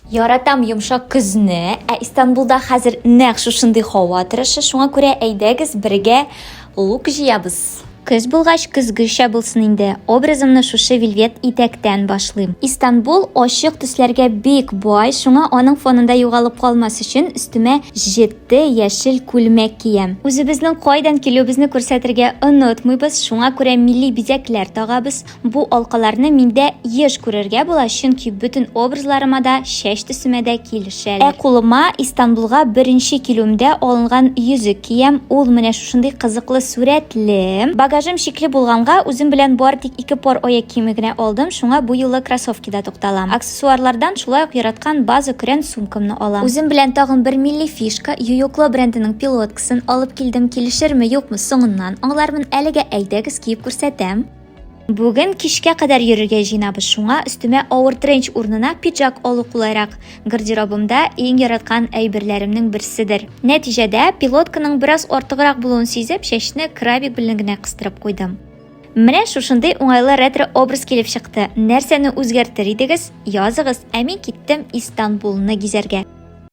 Яратам йомшак көзне, ә Истанбулда хәзер нәкъ шушындый һава торышы, шуңа күрә әйдәгез бергә лук җыябыз. Көз булгач, көзгечә булсын инде. Образымны шушы вельвет итәктән башлыйм. Истанбул ачык төсләргә бик бай, шуңа аның фонында югалып калмас өчен өстемә җете яшел күлмәк киям. Үзебезнең кайдан килүебезне күрсәтергә онытмыйбыз, шуңа күрә милли бизәкләр тагабыз. Бу алкаларны миндә еш күрергә була, чөнки бөтен образларыма да, чәч төсемә дә килешәләр. Ә кулыма Истанбулга беренче килүемдә алынган йөзек киям, ул менә шушындый кызыклы сурәтле. Багажым чикле булганга, үзем белән бары тик ике пар аяк киеме генә алдым, шуңа бу юлы кроссовкида тукталам. Аксессуарлардан шулай ук яраткан база көрән сумкамны алам. Үзем белән тагын бер милли фишка, Ююкло брендының пилоткасын алып килдем, килешерме, юкмы, соңыннан аңлармын, әлегә әйдәгез киеп күрсәтәм. Бүген кичкә кадәр йөрергә җыенабыз, шуңа өстемә авыр тренч урынына пиджак алу кулайрак. Гардеробымда иң яраткан әйберләремнең берседер. Нәтиҗәдә, пилотканың бераз артыграк булуын сизеп, чәчне крабик белән генә кыстырып куйдым. Менә шушындый уңайлы ретро-образ килеп чыкты. Нәрсәне үзгәртер идегез? Языгыз, ә мин киттем Истанбулны гизәргә.